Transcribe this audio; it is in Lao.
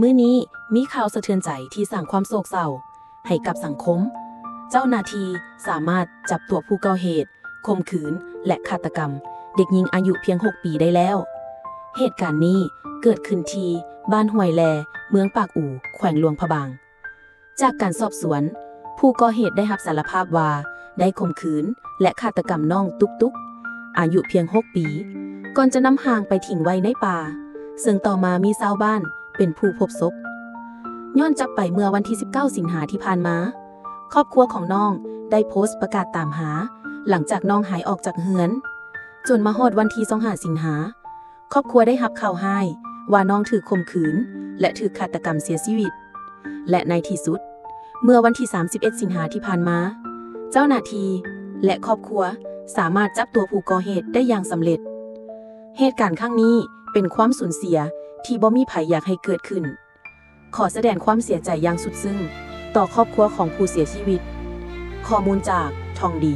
ມື້ນີ້ມີຂ່າວສະເທືອນໃຈທີ່ສ້າງຄວາມໂສກເສົ້າໃຫ້ກັບສັງຄົມ. ເຈົ້າໜ້າທີ່ສາມາດຈັບຕົວຜູ້ກໍ່ເຫດຂົ່ມຂືນ ແລະ ຄາດຕະກຳເດັກຍິງອາຍຸພຽງຫົກປີໄດ້ແລ້ວ. ເຫດການນີ້ເກີດຂຶ້ນທີ່ບ້ານຫ້ວຍແລ ເມືອງປາກອູ ແຂວງຫຼວງພະບາງ. ຈາກການສອບສວນ, ຜູ້ກໍ່ເຫດໄດ້ຮັບສາລະພາບວ່າໄດ້ຂົ່ມຂືນ ແລະ ຄາດຕະກຳນ້ອງຕຸກຕຸກ ອາຍຸພຽງຫົກປີ ກ່ອນຈະນຳຮ່າງໄປຖິ້ມໄວ້ໃນປ່າ, ເຊິ່ງຕໍ່ມາມີຊາວບ້ານເປັນຜູ້ພົບສົບ. ຍ້ອນຈັບໄປເມື່ອວັນທີສິບເກົ້າສິງຫາທີ່ຜ່ານມາ, ຄອບຄົວຂອງນ້ອງໄດ້ໂພສປະກາດຕາມຫາ ຫຼັງຈາກນ້ອງຫາຍອອກຈາກເຮືອນ. ຈົນມາຮອດວັນທີຊາວຫ້າສິງຫາ, ຄອບຄົວໄດ້ຮັບຂ່າວຮ້າຍວ່ານ້ອງຖືກຂົ່ມຂືນ ແລະ ຖືກຄາດຕະກຳເສຍຊີວິດ ແລະ ໃນທີ່ສຸດ, ເມື່ອວັນທີສາມສິບເອັດສິງຫາທີ່ຜ່ານມາ, ເຈົ້າໜ້າທີ່ ແລະ ຄອບຄົວສາມາດຈັບຕົວຜູ້ກໍ່ເຫດໄດ້ຢ່າງສຳເລັດ. ເຫດການຄັ້ງນີ້ເປັນຄວາມສູນເສຍທີ່ບໍ່ມີໃຜຢາກໃຫ້ເກີດຂຶ້ນ. ຂໍສະແດງຄວາມເສຍໃຈຢ່າງສຸດຊຶ້ງຕໍ່ຄອບຄົວຂອງຜູ້ເສຍຊີວິດ. ຂໍ້ມູນຈາກທອງດີ.